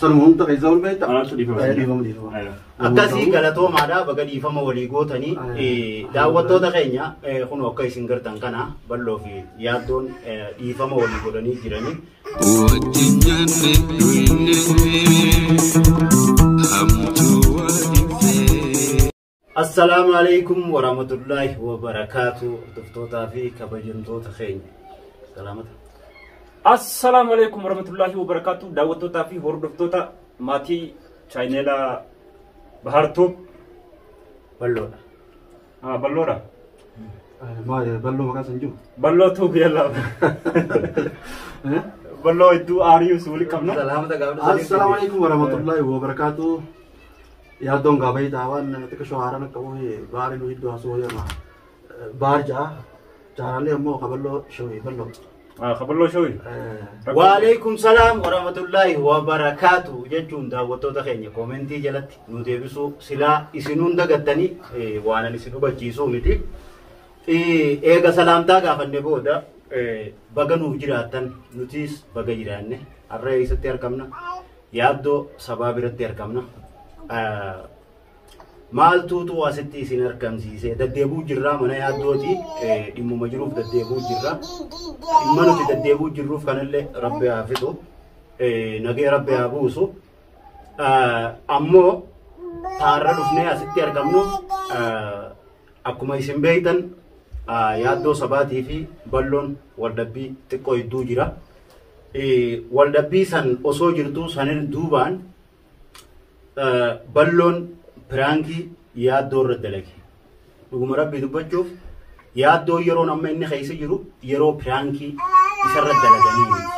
Sanuma hunda keessaa ol beekta. Anaatu dhiifama. Dhiifama dhiifama. Akkasii galatoomaadha baga dhiifama walii gootanii daawwattoota keenya kun akka isin gartan kana Balloo fi Yaaddoon dhiifama walii godhanii jiranii. Wajjin nyaanne dhuyne hamtuu waliin. Assalaamu alaikum warahmatullaahi wabarakaatu hordoftootaa fi kabajamtoota keenya. Salaamata. Assalaamu alaikum warahmatullaahi wabarakaatu daawwattootaa fi hordoftoota maatii chaayinela Bahartuu. Balloodha. Balloodha. Maal Balloo maqaan san jiru? Balloo tuubi yallaa. Balloo hedduu aarii wali qabna. Salaamata gaafna. Assalaamu alaikum warahmatullaahi wabarakaatu. Yaaddoon gaafa hiitaa waan xiqqishoo haaraan akka bu'e baari nu iddoo asoo jedhama. Baar ja'a. Jaaraalee immoo kaballoo shawii balloo. Kaballoo shawii. Waalaikum salaam warahmatullaahi wabarakaatu jechuun daawwattoota keenya koomentii jalatti nu deebisuu silaa isinuun dagattanii waan ani isin hubachiisuu miti. Eega salaamtaa gaafanne booda baga nuuf jiraattan nutis baga jiraanne har'a eessatti argamna? Yaaddoo Sabaa biratti argamna. Maaltuutu asitti isin argamsiise? Deddeebi'uu jirraa mana Yaaddooti dhimmuma jiruuf deddeebi'uu jirra. Dhimma nuti deddeebi'uu jirruuf kanallee Rabbi haa fixu. Nagee Rabbi haa buusu. Ammoo taarra dhufnee asitti argamnu akkuma isin beektan Yaaddoo Sabaatii fi Balloon waldhabbii xiqqoo hedduu jira. Waldhabbii san osoo jirtuu sanin duubaan Balloon piraankii Yaaddoo irra dalage. Dhuguma Rabbii dubbachuuf Yaaddoo yeroon amma inni keessa jiru yeroo piraankii isarra dalaganii miti.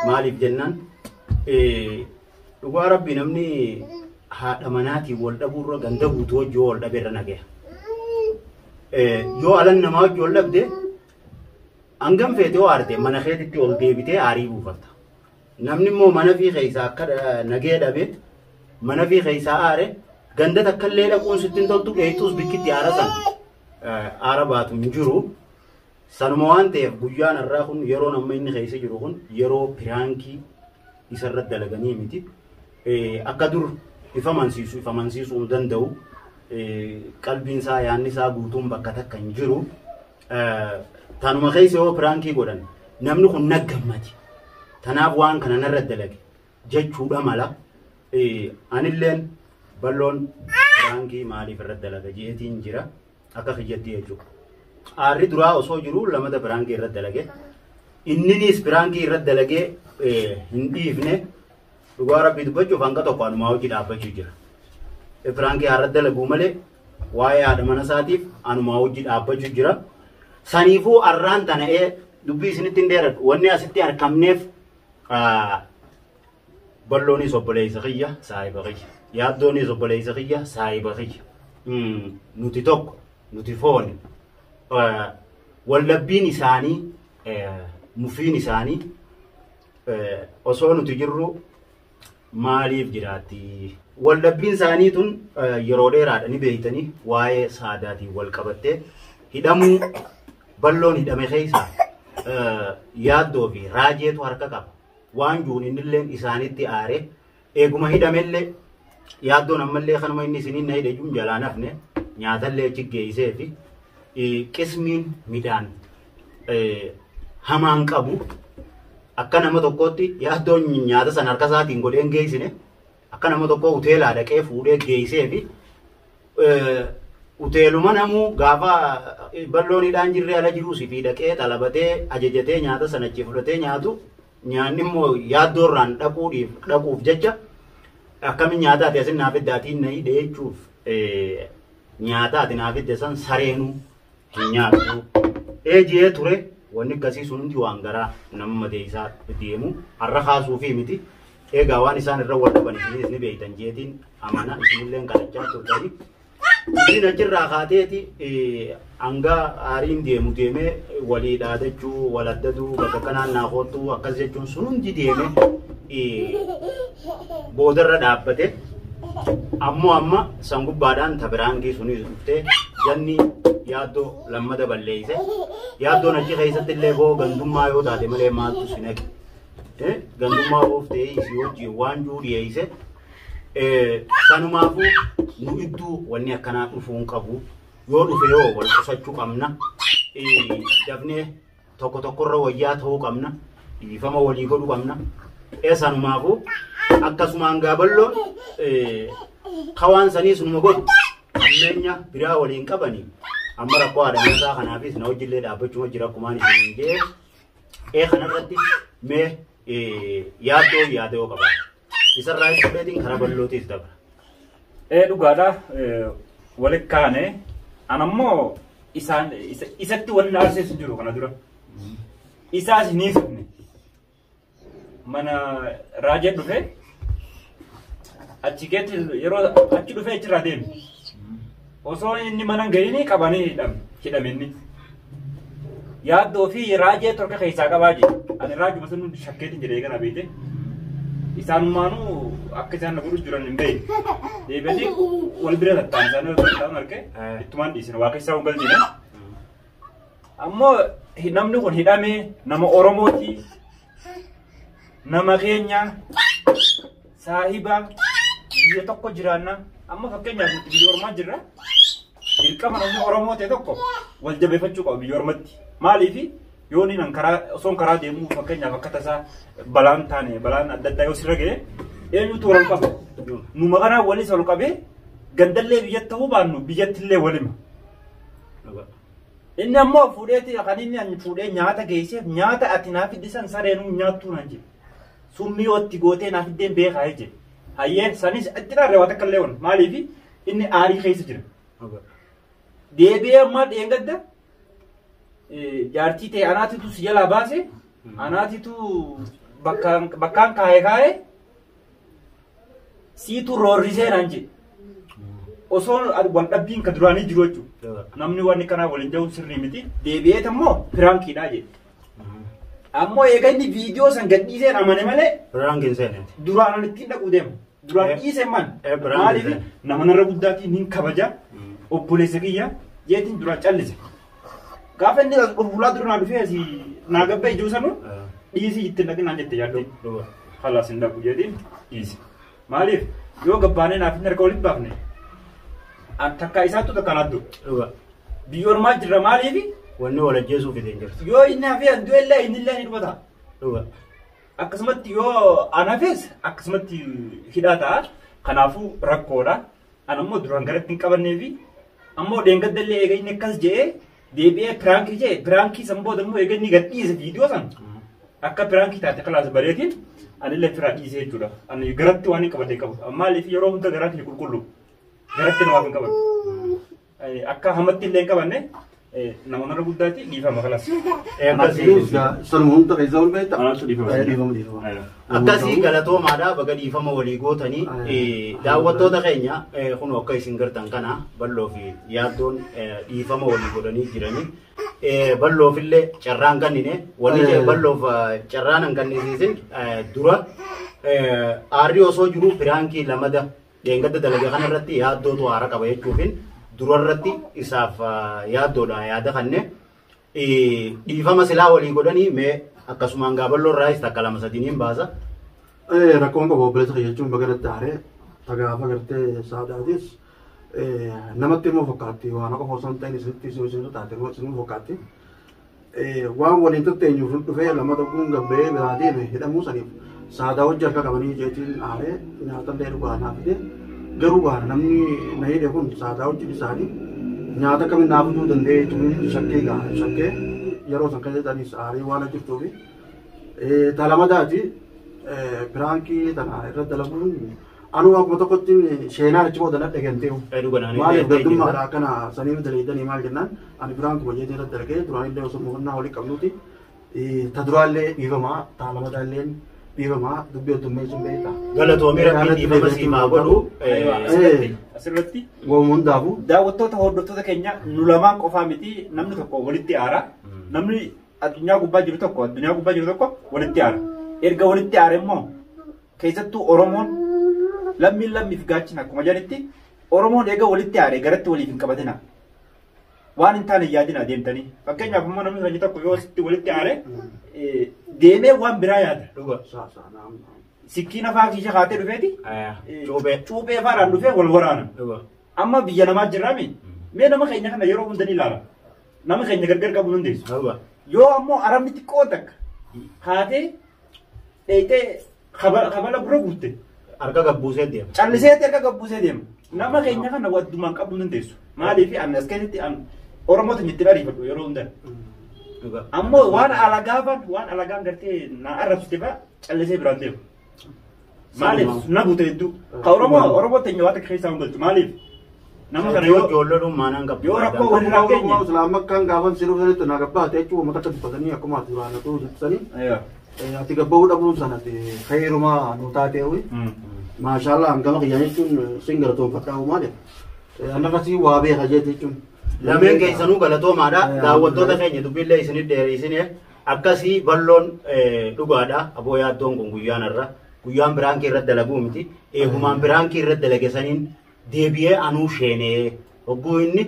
Maaliif jennaan dhugaa Rabbii namni haadha manaatiin wal dhabuurra ganda guutuu wajjin wal dhabe irra nagaya. Yoo alan namaa wajjin wal dhabde hangam feete yoo aarte mana keetitti ol deebitee aarii buufatta. Namni immoo mana fi keessaa akka nagee dhabe mana fi keessaa aare ganda takka illee dhaquun sitti hin toltu dheeytuus bikkitti aara san aara baatu hin jiru. Sanuma waan ta'eef guyyaan har'aa kun yeroon amma inni keessa jiru kun yeroo piraankii isarra dalaganii miti. Akka dur ifa mansiisu ifa mansiisuu hin danda'u. Qalbiin isaa yaanni isaa guutuun bakka takka hin jiru. Tanuma keessa yoo piraankii godhan namni kun naggammati. Tanaaf waan kana narra dalage jechuudha mala. Anilleen Balloon piraankii maaliif irra dalaga jeetiin jira akka kiyyatti jechuudha. Aarri duraa osoo jiru lamata piraankii irra dalage. Inninis piraankii irra dalagee hin dhiifne. Dhugaa Rabbii dubbachuuf hanga tokko anumaa hojii dhaabbachuu jira. Piraankii har'a dalaguu malee waa'ee haadha mana isaatiif anumaa hojii dhaabbachuu jira. Saniifuu arraan tana'ee dubbii isinitti hin dheeradhu. Wanni asitti argamneef Balloonis obboleessa kiyya saahiba kiyya. Yaaddoonis obboleessa kiyya saahiba kiyya. Nuti tokko nuti fooni. Wallabbiin isaanii mufiin isaanii osoo nuti jirru maaliif jiraatti? Waldhabbiin isaanii tun yeroo dheeraadha ni beektanii waa'ee Saadaatiin wal qabattee hidhamuu Balloon hidhame keessa Yaaddoo fi Raajeetu harka qaba. Waan juun innilleen isaanitti aare eeguma hidhamellee Yaaddoon ammallee kanuma inni isiniin na hidhe juun jalaa nafne nyaatallee achi geessee fi qismiin midhaan hamaan qabu akka nama tokkootti Yaaddoon nyaata sana harka isaatiin godhee hin geessine akka nama tokkoo hoteelaa dhaqee fuudhee geessee fi hoteeluma namuu gaafa Balloon hidhaan jirree ala jiruu si fi dhaqee xalabatee ajajatee nyaata sana achi fudhatee nyaatu nyaanni immoo Yaaddoo irraan dhaquuf jecha akkamiin nyaata ati asin naaf fidde atiin na hidhe jechuuf nyaata ati naaf fidde san sareenuu hin nyaattu. Eejiyee ture wanni akkasii sun hundi waan garaa nama madeessaa deemu har'a kaasuufii miti. Egaa waan isaan irra wal dhaban isinis ni beektan jeetiin amana isinillee kadhachaa turtanii. Dubbiin achirraa kaateeti hanga aariin deemu deemee walii dhaadachuu, wal addaduu, bakka kanaan naa koottuu akkas jechuun sun hundi deeme boodarra dhaabbate. Ammoo amma san gubbaadhaan ta biraankii sunis dhuftee janni Yaaddoo lammada balleeyse. Yaaddoon achi keessatti illee boo gandummaa yoo taate malee maaltu si naqe? Gandummaa ooftee isii wajjin waan jiru dhiyeesse. Sanumaafuu nu idduu wanni akkanaa dhufuu hin qabu. Yoo dhufe yoo wal qusachuu qabna. Dafnee tokko tokkorra wayyaa ta'uu qabna. Dhiifama walii godhuu qabna. Sanumaafuu akkasumaan gaaballoon kawaan sanii sunuma godhu ammeenya biraa waliin qabanii amma rakkoo haadha manaa kanaafis na wajjillee dhaabbachuu jira akkumaan isin jee kanarratti mee yaaddoo yaada yoo qaba. Isarraa isa fudhatiin karaa bal'ootiis dabra. Dhugaadha walitti kaane anammoo isaan isatti wal aarseessu jiru kana dura. Isaas hin hiifne. Mana raajee dhufe achi keetti yeroo achi dhufee achirraa deeme. Osoo inni mana hin gahiin qabanii hidhame inni. Yaaddoo fi raajee torka keessaa qabaa jira. Ani raajuma sun shakkeetiin jedhee kana beekte. Isaanumaanuu akka isaan na godhu jiran hin beekne. Deebi'anii wal bira tatta'an isaanii wal bira tatta'an arge ittumaan dhiisne waa keessaa hin galchine. Ammoo namni kun hidhamee nama Oromooti. Nama keenya saahiba biyya tokko jiraanna. Amma fakkeenyaaf nuti biyya Oromaa jirra. Dirqama namni Oromoo ta'e tokko wal jabeeffachuu qaba biyya Oromatti. Maaliif yoo inni karaa osoon karaa deemuu fakkeenyaaf akka tasaa balaan taane balaan adda addaa yoo sirra ga'e eenyutu wal qaba. Numa kanaa walis ol qabee gandallee biyyatti ta'uu baannu biyyattillee walima. Inni ammoo fuudheeti kan inni ani fuudhee nyaata geesseef nyaata ati naaf fiddisan sareenuu nyaattuu naan jedhe. Summii itti gootee naaf fiddeen beekaa jedhe. Hayyee sanis itti dhaarree waa takka illee oolu. Maaliif inni aarii keessa jira. Deebi'ee ammaa dheengadda jaartii ta'e anaatitu si jalaa baase anaatitu bakkaan kaa'ee kaa'ee siitu roorrisee naan jedhe. Osoo wal dhabbiin ka duraanii jiru jechuudha. Namni waan kanaa waliin jiru sirrii miti. Deebi'eet ammoo piraankiidha jedhe. Ammoo eega inni viidiyoo san gadhiiseen amane malee Piraankiin seeneeti. duraan ani ittiin dhaquu deema. Duraan dhiiseen man. Piraankiin Maaliif seene. nama narra guddaatiin hin kabaja. Obboleessa kiyya jeetiin duraan callise. Gaafa inni as fuulaa dura naa dhufee asii naa gabbee ijuu sanu dhiisii ittiin dhaqin naan jette yaadde. Khalaas hin dhaqu jeetiin dhiise. Maaliif yoo gabbaanee naaf hin harka walitti baafne takka isaattu takka naaf duru. Biyya ormaa jirra maaliif Wanni wal ajjeesuuf fide hin jirtu. yoo inni hafee an du'ellee inni illee ni dhufata. Akkasumatti yoo an hafes akkasumatti hidhaa ta'a. Kanaafuu rakkoodha. An ammoo duraan garatti hin qabannee fi ammoo dheengadda illee eega inni akkas jedhee deebi'ee piraankii jedhe piraankii san booda immoo eega inni gad dhiise viidiyoo san akka piraankii taate kalaas bareetiin anillee firaa dhiise jechuudha. Ani garatti waan hin qabadde qabu. Maaliif yeroo hunda garaa kiyya qulqullu garatti namaaf hin qabanne. Akka hamatti illee hin qabanne nama narra guddaatti dhiifama kalaas. Sanuma hunda keessa ol beekta. Anaatu dhiifama. Dhiifama dhiifama. Akkasii galatoomaadha baga dhiifama walii gootanii daawwattoota keenya kun akka isin gartan kana balloo fi yaaddoon dhiifama walii godhanii jiranii balloofillee carraan kennine wanni balloof carraan hin kennisiisin dura aarri osoo jiru piraankii lamada dheengadda dalagaa kanarratti yaaddootu aara qaba jechuufin durarratti isaaf yaaddoodha yaada kanne dhiifama silaa walii godhanii mee akkasumaan gaaballoo irraayis takka lama sadiiniin baasa. Rakkoon qabu obboleessa kiyya jechuun baga aaree tagaafa gartee saadaatis namatti immoo fakkaatti waan qofa osoo hin ta'in isinitti isin taate isin fakkaatti. Waan waliin tatteenyuuf dhufee lama tokkoon gabbee biraa deeme hidhamuu saniif saadaa hojii harka qabanii jeetiin aaree nyaatallee dhugaa naaf fide garuu gaara namni na hidhe kun saadaa hojii isaanii nyaata kamiin naaf fiduu danda'e jechuun shakkee gaa shakkee yeroo san keessa anis aarii waan jirtuufi talamadaati piraankii tana irra dalaguun anuu akkuma tokkotti sheenaan achi booda nadhe ganteewu. Maaliif gardummaadha akkana saniif dalaydanii maal jennaan ani piraankuma jeetiin irra dalagee duraanillee osoo mukannaa walii qabnuuti ta duraallee dhiifamaa ta lamadaallee dhiifamaa dubbii heddummeessuun beektaa. Galatoomii rabbiin dhiifama siif haa godhu. Asirratti Waamuma hundaafuu. daawwattoota hordoftoota keenya nu lamaan qofaa miti namni tokko walitti aara. Namni addunyaa gubbaa jiru tokko addunyaa gubbaa jiru tokko walitti aara. Erga walitti aare immoo keessattuu Oromoon lammiin lammiif gaachina akkuma jedhanitti Oromoon eega walitti aare garatti waliif hin qabatina. Waan hin taane yaadina deemtanii. Fakkeenyaaf immoo namni sanyii tokko yoo sitti walitti aare Deemee waan biraa yaada. Dhuga. Saa saa naam. Sikkiina fa'aa kiisha kaatee dhufeeti. Cuuphee. Cuuphee fa'aadhaan dhufee wal waraana. Dhuga. Amma biyya namaa jirraami. Mee nama keenya kana yeroo hunda ni ilaala. Nama keenya gargar qabuu dandeessu. Dhuga. Yoo ammoo arabni xiqqoo takka kaatee dheeytee kabala gurra guutte Harka gabbuusee deema. calliseetti harka gabbuusee deema. Nama keenya kana waddumaan qabuu dandeessu. Maaliif ani as keessatti Oromoota ittiin ariifadhu yeroo hunda. Dhuga. Ammoo waan alagaafan waan alagaan gartee na arrabsite fa'a callisee biraan deema. Maaliif na guute hedduu. Ka Oromoo teenya waan takka keessaa hin galchu maaliif? Nama kana yoo Ijoollee maanaan qabdu. yoo rakkoo walirraa keenye. Islaam akkaan gaafan si dhufsanitti naa gabbaate jechuun uummata akka dubbatanii akkuma ati duraan natu jettanii ati gabbahuu dhabuun sanatti khayrumaa nu taatee ho'i. Maashaallah hangama kiyya jechuun sin galatoonfadhaa uumaa jedha. Annarrasii waa beeka jeeti jechuun. Lameen keessanuu galatoomaadha. Daawwattoota keenya dubbiillee isinit dheereessine akkasii balloon dhugaadha. Aboo yaaddoon kun guyyaan irra guyyaan biraankii irratti dalaguu miti. Eegumaan biraankii irratti dalage saniin deebi'ee anuu sheenee hogguu inni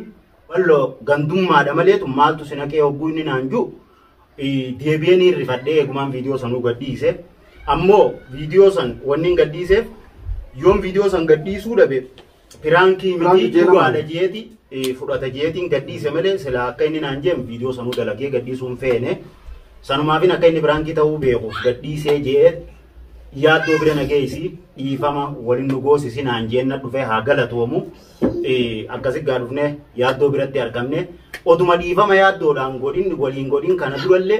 balloo gandummaadha maleetu maaltu si naqee hogguu inni naan jiru deebi'ee ni rifadhee eegumaan viidiyoo sanuu gadhiise. Ammoo viidiyoo san wanni hin gadhiiseef yoon viidiyoo san gadhiisuu dhabe piraankii miti dhugaadha jeeti fudhata jeetiin gadhiise malee sila akka inni naan jeem viidiyoo sanuu dalagee gadhiisuu hin feene. Sanumaafin akka inni piraankii ta'uu beekuuf gadhiisee jee yaaddoo bira nageessi dhiifama waliin nu goosisi naan jeenna dhufee haa galatoomu. Akkasi gaa dhufnee yaaddoo biratti argamne oduma dhiifama yaaddoodhaan godhin waliin godhin kana durallee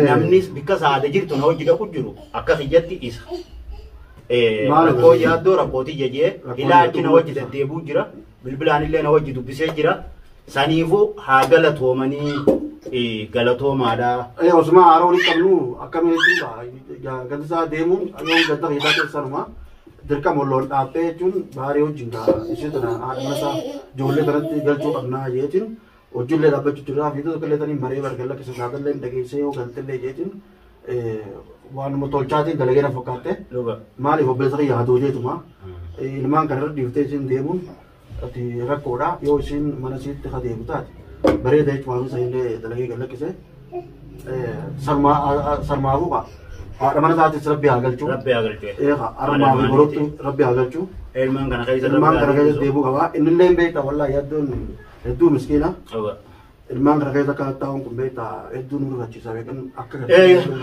namni bikka saada jirtu na hojii dhaqu jiru akka kiyyatti isa. Rakkoo yaaddoo rakkootii jejee ilaalchi na hojii deddeebi'u jira bilbilaan illee na hojii dubbisee jira saniifuu haa galatoomanii galatoomaadha. Osuma haara walitti qabnu akkamiin jechuun gadi isaa deemuun yoo gadda keessaa keessanuma dirqama loon dhaabbee jechuun baarii wajjin ishee tana haadha mana isaa ijoollee kanatti galchuu qabnaa jeetiin hojiillee dhaabbachuu jira fi tokko illee tanii maree bargalla keessa saatallee dhageessee yoo galtellee jeetiin waanuma tolchaatiin dalagee na fakkaatte maaliif obboleessa kiyya haa jeetuma ilmaan kanarra dhiiftee isiin deemuun ati rakkoodha yoo isiin mana isiitti ka deemu taate bareeda jechuun isa illee dalagee gallakkise sarmaafuu qaba. Haadha mana isaatis rabbi haa galchuu. Rabbi haa galchuu. Armaa fi borottu rabbi haa galchuu. Ilmaan kana keessa Ilmaan kana keessa deebuu qaba. Innillee beektaa wallaahi yaaddoon hedduu miskiina. Ilmaan kana keessa akka taa'uun kun beektaa hedduu nu rifachiisa beekan akka.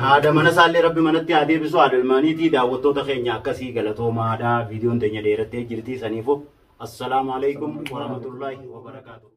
Haadha mana isaallee rabbi manatti haa deebisu haadha ilmaaniitii daawwattoota keenya akkasii galatoomaadha. Viidiyoon teenya dheerattee jirti saniifuu. Assalaamu alaikum warahmatullaahi wabarakaatuh.